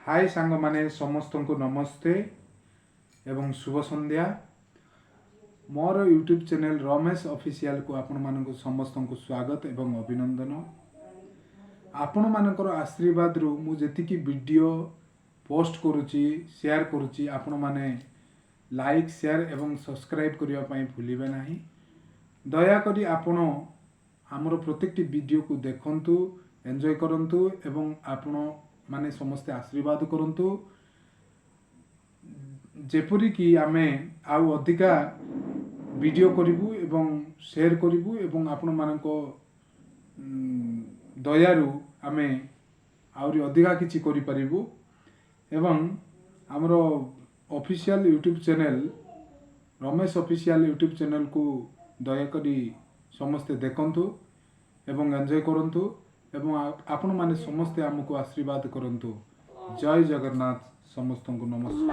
High ସାଙ୍ଗମାନେ, ସମସ୍ତଙ୍କୁ ନମସ୍ତେ ଏବଂ ଶୁଭ ସନ୍ଧ୍ୟା। ମୋର ୟୁଟ୍ୟୁବ୍ ଚ୍ୟାନେଲ୍ ରମେଶ ଅଫିସିଆଲକୁ ଆପଣମାନଙ୍କୁ ସମସ୍ତଙ୍କୁ ସ୍ୱାଗତ ଏବଂ ଅଭିନନ୍ଦନ। ଆପଣମାନଙ୍କର ଆଶୀର୍ବାଦରୁ ମୁଁ ଯେତିକି ଭିଡ଼ିଓ ପୋଷ୍ଟ କରୁଛି, ସେୟାର କରୁଛି, ଆପଣମାନେ ଲାଇକ୍, ସେୟାର ଏବଂ ସବସ୍କ୍ରାଇବ୍ କରିବା ପାଇଁ ଭୁଲିବେ ନାହିଁ। ଦୟାକରି ଆପଣ ଆମର ପ୍ରତ୍ୟେକଟି ଭିଡ଼ିଓକୁ ଦେଖନ୍ତୁ, ଏନ୍ଜୟ କରନ୍ତୁ ଏବଂ ଆପଣ ମାନେ ସମସ୍ତେ ଆଶୀର୍ବାଦ କରନ୍ତୁ, ଯେପରିକି ଆମେ ଆଉ ଅଧିକା ଭିଡ଼ିଓ କରିବୁ ଏବଂ ସେୟାର କରିବୁ ଏବଂ ଆପଣମାନଙ୍କ ଦୟାରୁ ଆମେ ଆହୁରି ଅଧିକା କିଛି କରିପାରିବୁ। ଏବଂ ଆମର official YouTube channel, Ramesh official YouTube ଚ୍ୟାନେଲ୍କୁ ଦୟାକରି ସମସ୍ତେ ଦେଖନ୍ତୁ ଏବଂ ଏନ୍ଜୟ କରନ୍ତୁ ଏବଂ ଆପଣମାନେ ସମସ୍ତେ ଆମକୁ ଆଶୀର୍ବାଦ କରନ୍ତୁ। ଜୟ ଜଗନ୍ନାଥ। ସମସ୍ତଙ୍କୁ ନମସ୍କାର।